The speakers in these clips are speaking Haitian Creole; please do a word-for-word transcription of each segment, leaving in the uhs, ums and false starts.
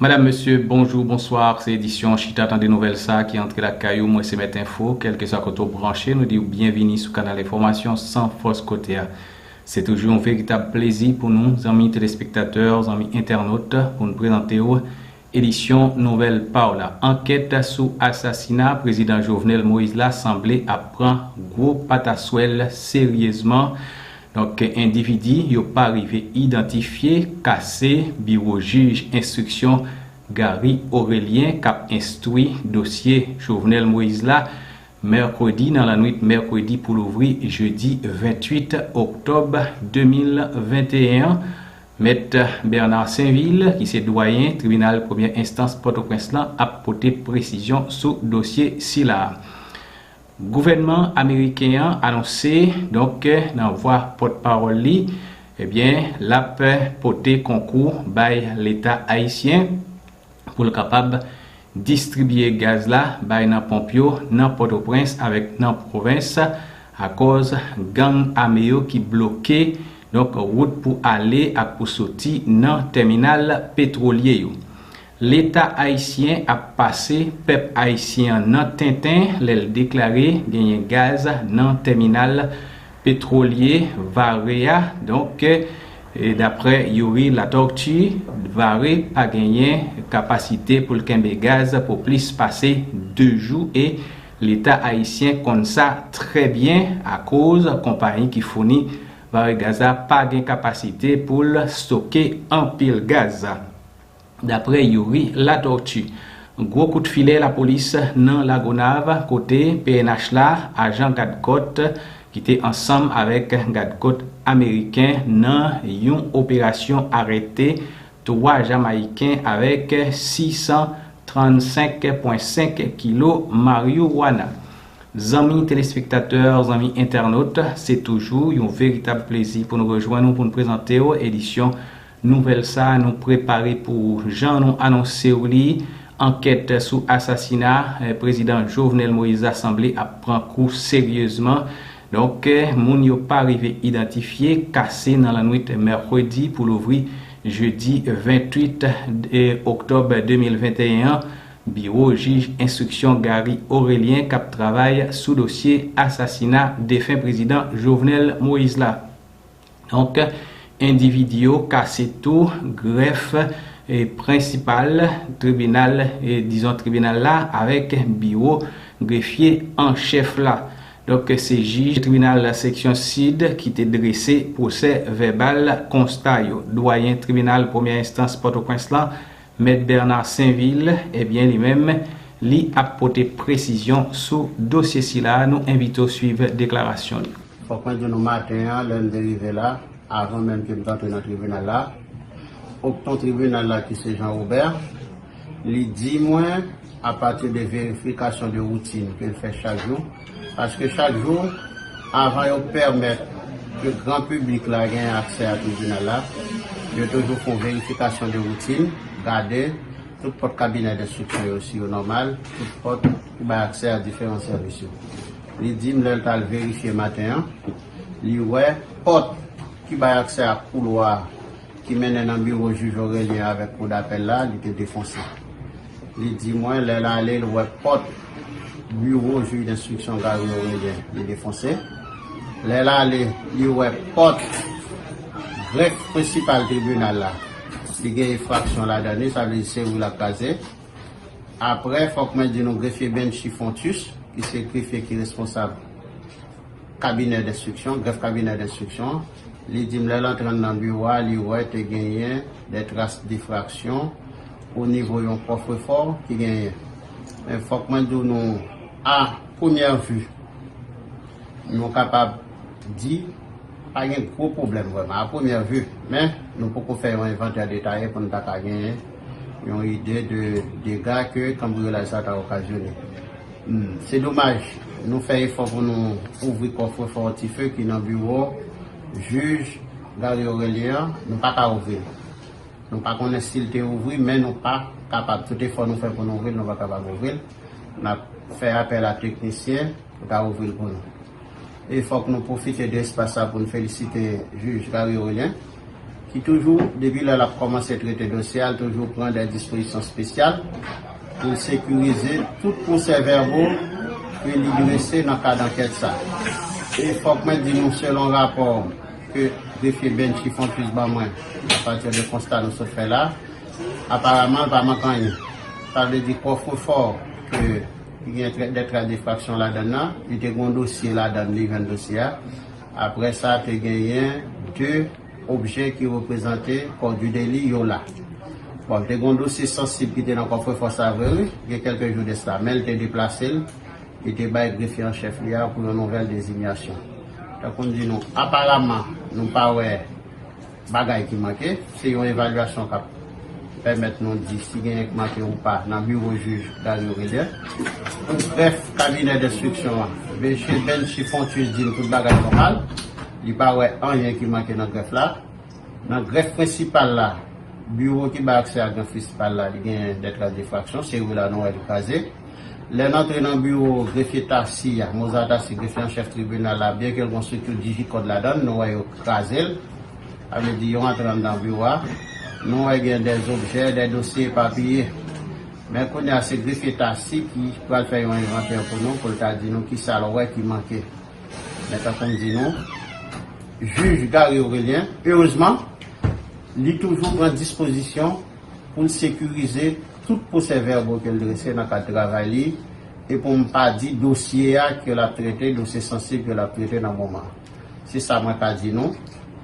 Madam, mesye, bonjou, bonswa. Se edisyon Chita Tande Nouvèl sa a ki antre lakay ou. Mwen se Mèt Enfo. Kèlkeswa kote w branche, nou di w byenvini sou kanal enfòmasyon san fòs kote a. Se toujou yon veritab plezi pou nou, zanmi telespektatè, zanmi entènot, pou n prezante w edisyon nouvèl pa w la. Ankèt sou asasina prezidan Jovenel Moïse la sanble ap pran gwo pataswèl seryezman. Donk, endividi yo pa rive idantifye kase biwo jij enstriksyon Gary Orelien k ap enstwi dosye Jovenel Moïse la mèkredi, nan lannwit mèkredi pou louvri jedi venntuit oktòb de mil venteyen an. Mèt Bernard Sainvil, ki se dwayen tribinal premyè enstans Pòtoprens lan, ap pote presizyon sou dosye sila a. Gouvènman ameriken an anonse, donk, nan vwa pòtpawòl li, ebyen, l ap pote konkou bay Leta ayisyen pou l kapab distribye gaz la bay nan ponp yo nan Pòtoprens avèk nan pwovens, akòz gang ame yo ki bloke, donk, wout pou ale ak pou soti nan tèminal petwolye yo. Leta ayisyen ap pase pèp ayisyen an nan tenten lè l deklare genyen gaz nan tèminal petwolye Vare a. Donk, e, daprè Youri Latortue, Vare pa genyen kapasite pou l kenbe gaz pou plis pase de jou e Leta ayisyen konn sa trè byen akoz konpayi ki founi Vare Gaz la pa gen kapasite pou l stoke anpil gaz. Daprè Youri Latortue, gwo kout filè lapolis nan Lagonav kote P N H la, ajan gadkòt ki te ansanm avèk gadkòt ameriken nan yon operasyon arete twa Jamayiken avèk sis san trannsenk pwen senk kilo mariwana. Zanmi telespektatè, zanmi entènot, se toujou yon veritab plezi pou nou rejwenn ou pou n prezante w edisyon nouvèl sa a nou prepare pou ou. Jan nou anonse w li, ankèt sou asasina, eh, prezidan Jovenel Moïse la sanble ap pran kou seryezman. Donk, eh, moun yo pa rive idantifye kase nan lannwit mèkredi pou louvri jedi venntuit, eh, oktòb de mil venteyen an, biwo jij enstriksyon Gary Orelien k ap travay sou dosye asasina defen prezidan Jovenel Moïse la. Donk, endividi yo kase tou grèf, eh, prensipal tribinal, eh, dizon tribinal la avèk biwo grefye an chèf la. Donk, se jij tribinal seksyon sid ki te drese pwosè vèbal konsta yo. Dwayen tribinal premyè enstans Pòtoprens lan, Mèt Bernard Sainvil, ebyen, li menm, li ap pote presizyon sou dosye sila. Nou envite w swiv deklarasyon li. Fòk mwen di nou maten an, lè n te rive la, avan menm ke m t antre nan tribinal la, okton tribinal la ki se Jean Robert, li di mwen, apati de verifikasyon de woutin ke l fè chak jou, paske chak jou, avan yo pèmèt ke gran piblik la gen aksè a tribinal la, yo toujou fè yon verifikasyon de woutin, gade tout pòt kabinè denstriksyon yo si yo nòmal, tout pòt ki bay aksè a diferan sèvis yo. Li di m lè l t al verifye maten an, li wè pòt ki bay aksè a koulwa ki mennen nan biwo jij Orelien avèk koudapèl la, li te defonse. Li di mwen, lè l ale, l wè pòt biwo jij denstriksyon Gary Orelien, li defonse. Lè l ale, li wè pòt grèf prensipal tribinal la, li gen enfraksyon ladan li, sa vle di seri l ap kraze. Apre, fòk mwen di nou grefye Benchi Fontus, ki se grefye ki responsab kabinè denstriksyon, grèf kabinè denstriksyon, li di m lè l antre anndan biwo a, li wè te genyen de tras difraksyon o nivo yon kòfrefò ki genyen. Men fòk mwen di nou, a premyè vi, nou kapab di pa gen gwo pwoblèm vrèman, a premyè vi. Men, nou poko fè yon envantè detaye pou n ta ka genyen yon ide de dega ke kanbriyolaj sa ta okazyone. Hmm, se domaj, nou fè efò pou nou ouvri kòfrefò Tife ki nan biwo jij Gary Orelien an, nou pa ka ouvri l. Nou pa konnen si l te ouvri, men nou pa kapab. Tout efò nou fè pou nou ouvri l, nou pa kapab ouvri l. N ap fè apèl a teknisyen pou ta ouvri l pou nou. E fòk nou pwofite de espas sa pou n felisite jij Gary Orelien, ki toujou, depi lè l ap kòmanse trete dosye a, l toujou pran de dispozisyon espesyal pou l sekirize tout pwosè vèbo ke li drese nan kad ankèt sa. E fòk mwen di nou, selon rapò ke grefye Benchi Fontus ban mwen, apati de konsta nou sot fè la, aparaman, l pa manke anyen. Sa vle di kòfrefò ke ki gen trè- de tras difraksyon ladan l nan, li te gen yon dosye ladan l, li jwenn dosye a. Apre sa, te genyen de objè ki reprezante kò di deli yo la. Bon, te gen yon dosye sansib ki te nan kòfrefò sa vre, wi, gen kèlke jou de sa, men l te deplase l, li te bay grefye an chèf li a pou yon nouvèl dezinyasyon. Tankou m di nou, aparaman, nou pa wè bagay ki manke, se yon evalyasyon k ap pèmèt nou di si genyen k manke ou pa nan biwo jij Gary Aurelien. Pou grèf kabinè denstriksyon an, mesye Benchi Fontus di n tout bagay nòmal, li pa wè anyen ki manke nan grèf la. Nan grèf prensipal la, biwo ki bay aksè a grèf prensipal la, li genyen de tras difraksyon, seri la nou wè li kraze. Lè n antre nan biwo grefye Tasi a, Mozart Tasi, grefye an chèf tribinal la, byenke l gen yon estrikti Digicode ladan l, nou wè yo kraze l. Sa vle di, yo antre anndan biwo a, nou wè gen de objè, de dosye epapiye. Men kounye a, se grefye Tasi ki pral fè yon envantè pou nou, pou l ta di nou kisa l wè ki manke. Men tankou m di nou, jij Gary Aurelien, erezman, li toujou pran dispozisyon pou l sekirize tout pwosè vèbo ke l drese nan kad travay li, e pou m pa di dosye a ke l ap trete, dosye sansib ke l ap trete nan moman an. Se sa mwen ka di nou.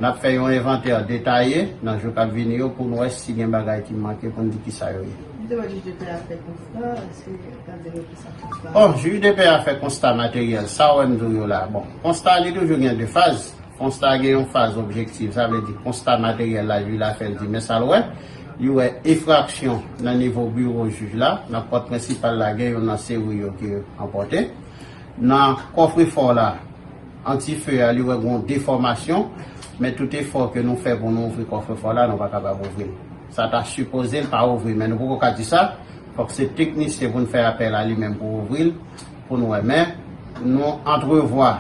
N ap fè yon envantè detaye nan jou k ap vini yo pou n wè si gen bagay ki manke pou n di kisa yo ye. Li te wè jij de pè a fè konsta, èske w ka di nou kisa konsta? Bon, jij de pè a fè konsta materyèl, sa w wè m di w yo la. Bon, konsta li toujou gen de faz. Konsta gen yon faz objektif, sa vle di konsta materyèl la, jij la fè l di men sa l wè. Li wè enfraksyon nan nivo biwo jij la, nan pòt prensipal la gen youn nan seri yo ki anpòte. Nan kòfrefò la, antife a, li wè gen yon defòmasyon, men tout efò ke nou fè pou nou ouvri kòfrefò la, nou pa kapab ouvri l. Sa ta sipoze l pa ouvri, men nou poko ka di sa. Fòk se teknisyen pou n fè apèl a li menm pou ouvri l, pou n wè. Men nou antrevwa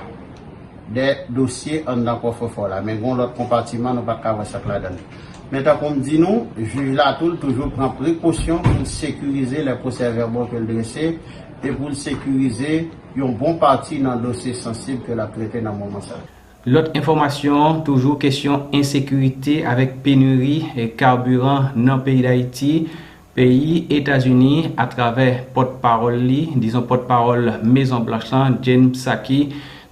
de dosye anndan kòfrefò la, men gen yon lòt konpatiman, nou pa t ka wè sa k ladan l. Men tankou m di nou, jij la tou, l toujou pran prekosyon pou l sekirize lè pwosè vèbo ke l drese e pou l sekirize yon bon pati nan dosye sansib ke l ap trete nan moman sa. Lòt enfòmasyon, toujou kesyon ensekirite avèk peniri, e, kabiran nan peyi Dayiti. Peyi Etazini, atravè pòtpawòl li, dizon pòtpawòl Mezon Blanch lan, Jen Psaki,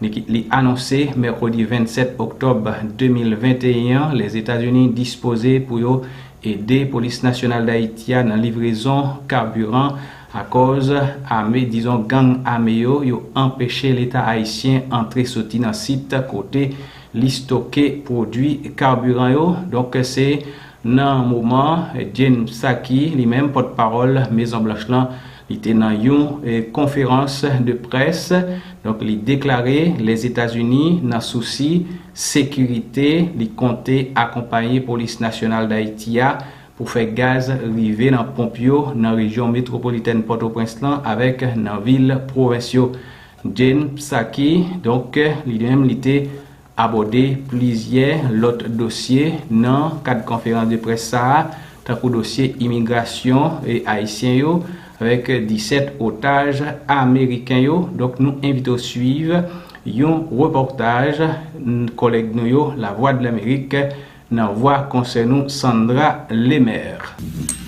li, li anonse mèkredi vennsèt oktòb de mil venteyen an, Lèzetazini dispoze pou yo ede Polis Nasyonal Dayiti a nan livrezon kabiran akòz ame, dizon, gang ame yo, yo anpeche Leta ayisyen antre soti nan sit kote li stoke pwodui kabiran yo. Donk, se nan moman Jen Psaki, li menm, pòtpawòl Mezon Blanch lan, li te nan yon, e, konferans de près. Donk, li deklare Lèzetazini, nan sousi sekirite, li konte akonpaye Polis Nasyonal Dayiti a pou fè gaz rive nan ponp yo nan rejyon metwopolitèn Pòtoprens lan avèk nan vil pwovens yo. Jen Psaki, donk, li menm, li te abòde plizyè lòt dosye nan kad konferans de près sa a, tankou dosye imigrasyon, e, ayisyen yo, avèk disèt otaj ameriken yo. Donk, nou envite w swiv yon repòtaj, n-, kòlèg nou yo, Lavwadlamerik, nan vwa konsè nou, Sandra Lemaire.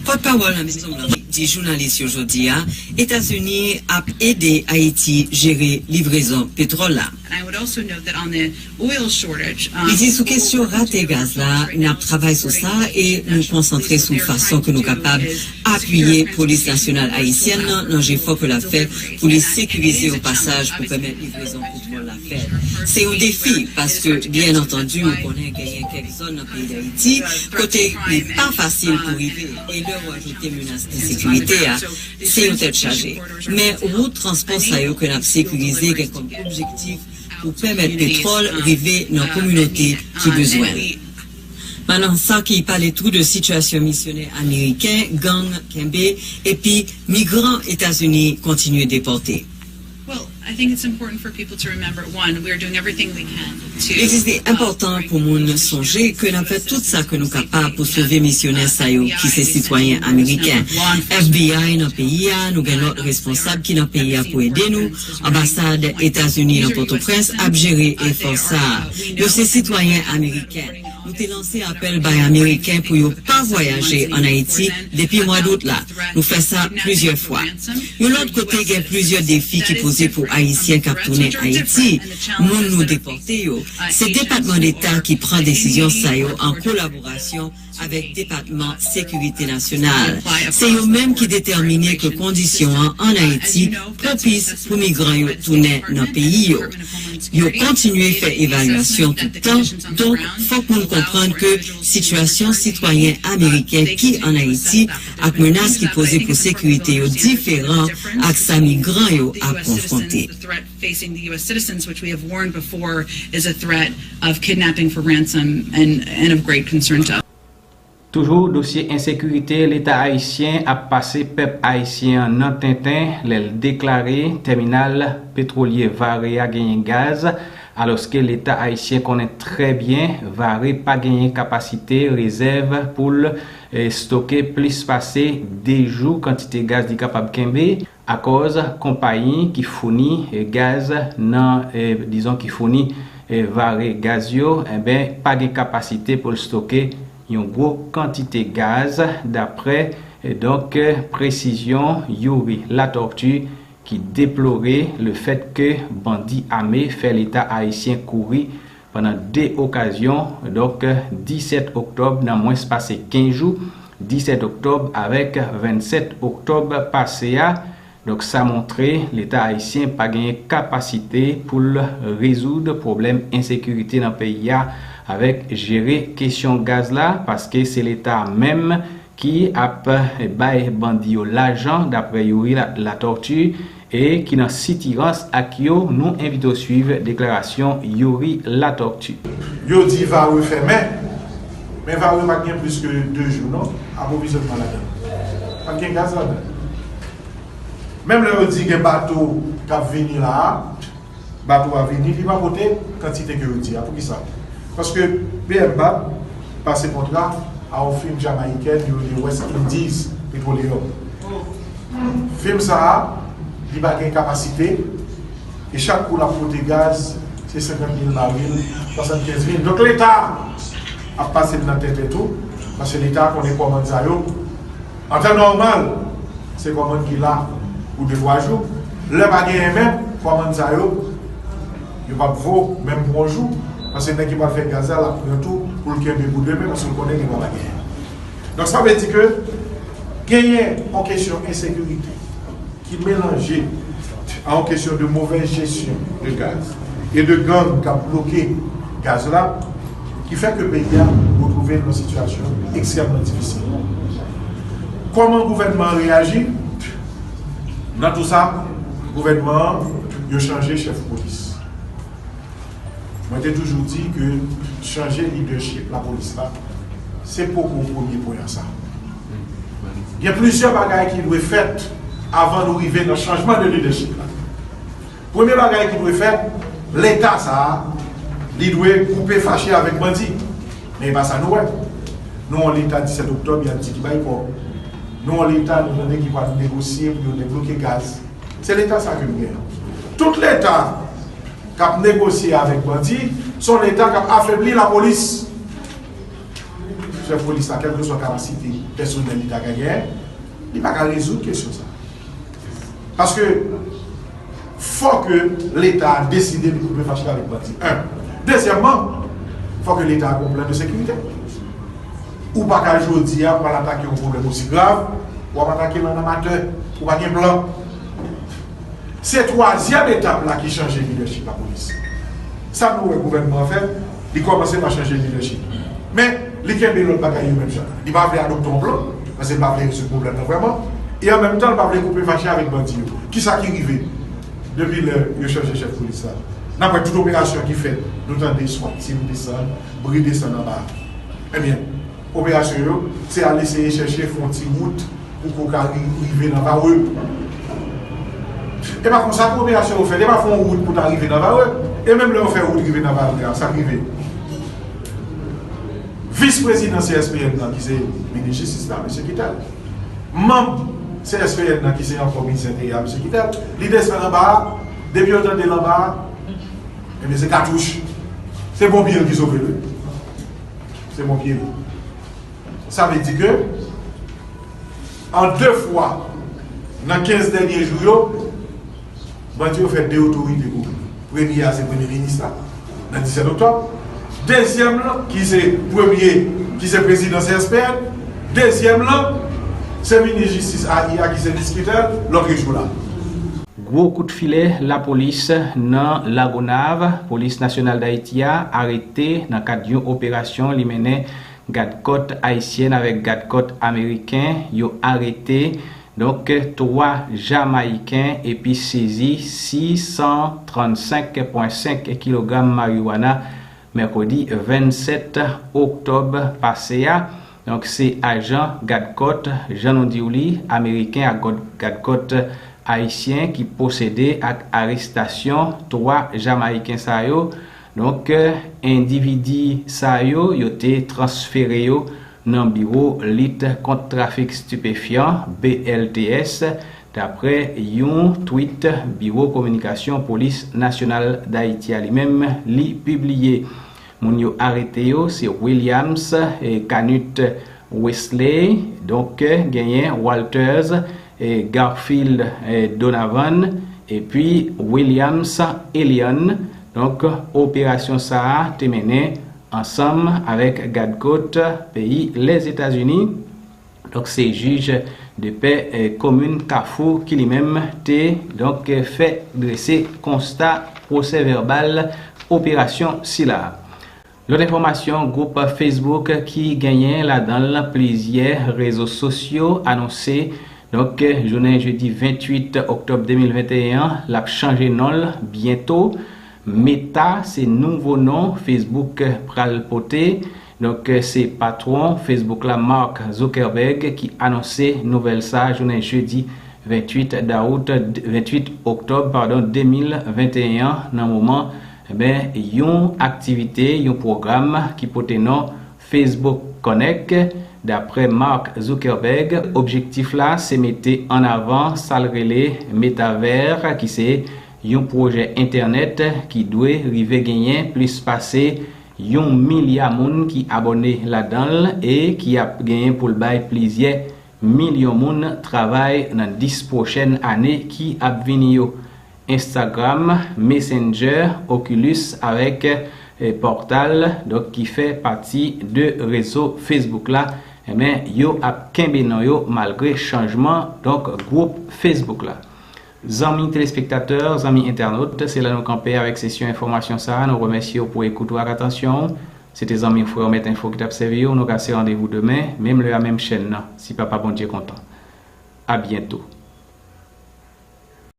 Pòtpawòl Mezon Blanch di jounalis yo jodi a, Etazini ap ede Ayiti jere livrezon petwòl la. And I would also note that on the oil shortage, um, Li di sou kesyon rate gaz la, n ap travay sou sa e nou konsantre sou fason ke nou kapab apiye Polis Nasyonal Ayisyèn nan nan jefò ke l ap fè pou li sekirize yon pasaj pou pèmèt livrezon petwòl la fèt. Se yon defi, paske, byen antandi, nou konnen genyen kèk zòn nan peyi Dayiti kote li pa fasil pou rive, e lè w ajoute menas ensekirite a, se yon tèt chaje. Men wout transpò sa yo ke n ap sekirize gen kòm objektif pou pèmèt petwòl rive nan kominote ki bezwen l. Madan Psaki pale tou de sitiyasyon misyonè ameriken, gang kenbe, epi migran Etazini kontinye depòte. Well, I think it's important for people to remember, one, we are doing everything we can to. Li di li enpòtan pou moun sonje ke n ap fè tout sa ke nou kapab pou sove misyonè sa yo ki se sitwayen ameriken. F B I nan peyi a, nou gen lòt responsab ki nan peyi a pou ede nou. Anbasad Etazini nan Pòtoprens ap jere efò sa a. Yo se sitwayen ameriken. Nou te lanse apèl bay Ameriken pou yo pa vwayaje ann Ayiti depi mwa dout la. Nou fè sa plizyè fwa. Yon lòt kote, gen plizyè defi ki poze pou Ayisyen k ap tounen Ayiti, moun nou depòte yo. Se Depatman Deta ki pran desizyon sa yo an kolaborasyon avèk Depatman Sekirite Nasyonal. Se yo menm ki detèmine ke kondisyon an ann Ayiti pwopis pou migran yo tounen nan peyi yo. Yo kontinye fè evalyasyon tout tan, donk fòk moun konprann ke sitiyasyon sitwayen ameriken ki ann Ayiti ak menas ki poze pou sekirite yo diferan ak sa migran yo ap konfwonte. Facing the U S citizens, which we have warned before is a threat of kidnapping for ransom and, and of great concern to us. Toujou dosye ensekirite, Leta ayisyen ap pase pèp ayisyen an nan tenten lè l deklare tèminal petwolye Vare a genyen gaz, alòske Leta ayisyen konnen trè byen Vare pa genyen kapasite rezèv pou l eh, stoke plis pase de jou kantite gaz li kapab kenbe. Akòz konpayi ki founi gaz nan, dizon ki founi vare gaz yo, enben, pa gen kapasite pou l stoke yon gwo kantite gaz, dapre, donk, presizyon Youri Latortue, ki deplore lefèt ke bandi ame fè Leta ayisyen kouri pandan de okazyon, donk, disèt oktòb nan mwens pase kenz jou, disèt oktòb avèk vennsèt oktòb pase a. Donk, sa montre Leta ayisyen pa genyen kapasite pou l rezoud pwoblèm ensekirite nan peyi a avèk jere kesyon gaz la, paske se Leta a menm ki ap bay bandi yo lajan, dapre Youri Latortue, e ki nan sitirans ak yo. Nou envite w swiv deklarasyon Youri Latortue. Yo di Vare fèmen, men Vare pa t gen plis ke de jou non apwovizyònman ladan l. Pa t gen gaz ladan l. Menm lè yo di gen bato k ap vini la a, bato a vini, li pa pote kantite ke yo di a. Poukisa? Paske B M B A T pase kontra a yon fim jamayikèn yo rele West Indies Petroleum. Fim sa a, li pa gen kapasite, e chak kou l ap pote gaz, se senkant mil baril, swasannkenz mil. Donk Leta ap pase l nan tenten tou, paske Leta konnen kòmann sa yo, an tan nòmal, se kòmann ki la pou de twa jou. Lè pa genyen menm, kòmann sa yo, yo p ap vo menm pou yon jou, paske nèg ki pral fè gaz la, l ap pran tou pou l kenbe pou demen, paske l konnen li pa genyen. Donk, sa vle di ke genyen yon kesyon ensekirite ki melanje a yon kesyon de mauvaise gestion de gaz e de gang k ap bloke gaz la, ki fè ke peyi a retwouve l nan sitiyasyon ekstrèmman difisil. Kòman gouvènman an reyaji nan tou sa? Gouvènman an, yo chanje chèf polis. Mwen te toujou di ke chanje lidèchip lapolis la, se poko premye pwen an sa. Gen plizyè bagay ki dwe fèt avan nou rive nan chanjman de lidèchip la. Premye bagay ki dwe fèt, Leta sa a, li dwe koupe fache avèk bandi. Men e pa sa nou wè. Nou yon Leta disèt oktòb, y ap di ki bay kòb. Nou yon Leta nou tande ki pral negosye pou yo debloke gaz. Se Leta sa ke m gen. Tout Leta k ap negosye avèk bandi, se yon Leta k ap afebli lapolis. Chèf polis la, kèlkeswa kapasite pèsonèl li ta ka genyen, li pa ka rezoud kesyon sa. Paske fò ke Leta a deside li koupe fache avèk bandi. En. Dezyèmman, fò ke Leta a gen yon plan de sekirite. Ou pa ka jodi a pral atake yon pwoblèm osi grav, w ap atake l an amatè, ou pa gen plan. Se twazyèm etap la ki chanje lidèchip lapolis. Sa nou wè gouvènman an fè, li kòmanse pa chanje lidèchip. Men, li kenbe lòt bagay yo menm jan. Li pa vle adopte yon plan, paske li pa vle rezoud pwoblèm nan vrèman. E an menm tan, li pa vle koupe fache avèk bandi yo. Kisa ki rive depi lè yo chanje chèf polis la? N ap wè tout operasyon ki fèt, nou tande swat team desann, bri desann anba. Ebyen, operasyon yo, se al eseye chèche fè yon ti wout pou ke w ka ri- rive nan Vare. E pa konsa pou operasyon yo fèt, e pa fè yon wout pou ta rive nan Varreux. E menm lè yo fè wout rive nan Varreux a, sa k rive? Vis prezidan C S P N nan, ki se minis jistis la, mesye Kittel, manm C S P N nan, ki se ankò minis enteryè a, mesye Kittel, li desann anba a, depi yo tande l anba a, ebyen se katouch. Se ponpye l ki sove l, wi. Se ponpye l. Sa vle di ke an de fwa nan kenz dènye jou yo, bandi yo fè de otorite kouri. Premye a se premye minis la, nan disèt oktòb. Dezyèm lan, ki se premye, ki se prezidan C S P N, dezyèm lan, se minis jistis a I A ki se Vis Kittel, lòt jou la. Gwo kout filè lapolis nan Lagonav, Polis Nasyonal Dayiti a arete nan kad yon operasyon li mennen gadkòt ayisyèn avèk gadkòt ameriken. Yo arete, donk, twa Jamayiken epi sezi sis san trannsenk pwen senk kilogram mariwana mèkredi vennsèt oktòb pase a. Donk, se ajan gadkòt, jan nou di w li, ameriken ak gòd-, gadkòt ayisyen ki pwosede ak arestasyon twa Jamayiken sa yo. Donk, endividi sa yo, yo te transfere yo nan Biwo Lit Kont Trafik Stipefyan, B L T S, dapre yon twit Biwo Kominikasyon Polis Nasyonal Dayiti a li menm li pibliye. Moun yo arete yo, se Williams, eh, Canute Wesley, donk, eh, genyen Walters, eh, Garfield, eh, Donavan, epi Williams Elian. Donk, operasyon sa a te mennen ansanm avèk gadkòt peyi Lèzetazini. Donk, se jij de pè, eh, komin Kafou ki li menm te, donk, eh, fè drese konsta pwosè vèbal operasyon sila. Lòt enfòmasyon, gwoup Facebook ki genyen ladan l plizyè rezo sosyo anonse, donk, jounen jedi ventuit oktòb de mil venteyen an, l ap chanje non l byento. Meta se nouvo non Facebook pral pote. Donk, se patwon Facebook la, Mark Zuckerberg, ki anonse nouvèl sa a jounen jedi ventuit dawout, ventuit oktòb, padon, de mil venteyen an, nan moman, eben, yon aktivite, yon pwogram ki pote non Facebook Connect. Dapre Mark Zuckerberg, objektif la se mete an avan sa l rele metavè, ki se yon pwojè entènèt ki dwe rive genyen plis pase yon milya moun ki abòne ladan l e ki ap genyen pou l bay plizyè milyon moun travay nan dis pwochèn ane ki ap vini yo. Instagram, Messenger, Oculus avèk, eh, Portal, donk, ki fè pati de rezo Facebook la, enben, yo ap kenbe non yo malgre chanjman, donk, gwoup Facebook la. Zanmi telespektatè, zanmi entènot, se la nou kanpe avèk sesyon enfòmasyon sa a. Nou remèsye w pou ekout ou ak atansyon w. Se te zanmi w, frè w, Mèt Enfo ki t ap sèvi w. Nou kase randevou demen, menm lè a, menm chèn nan, si Papa Bondye kontan. A byento.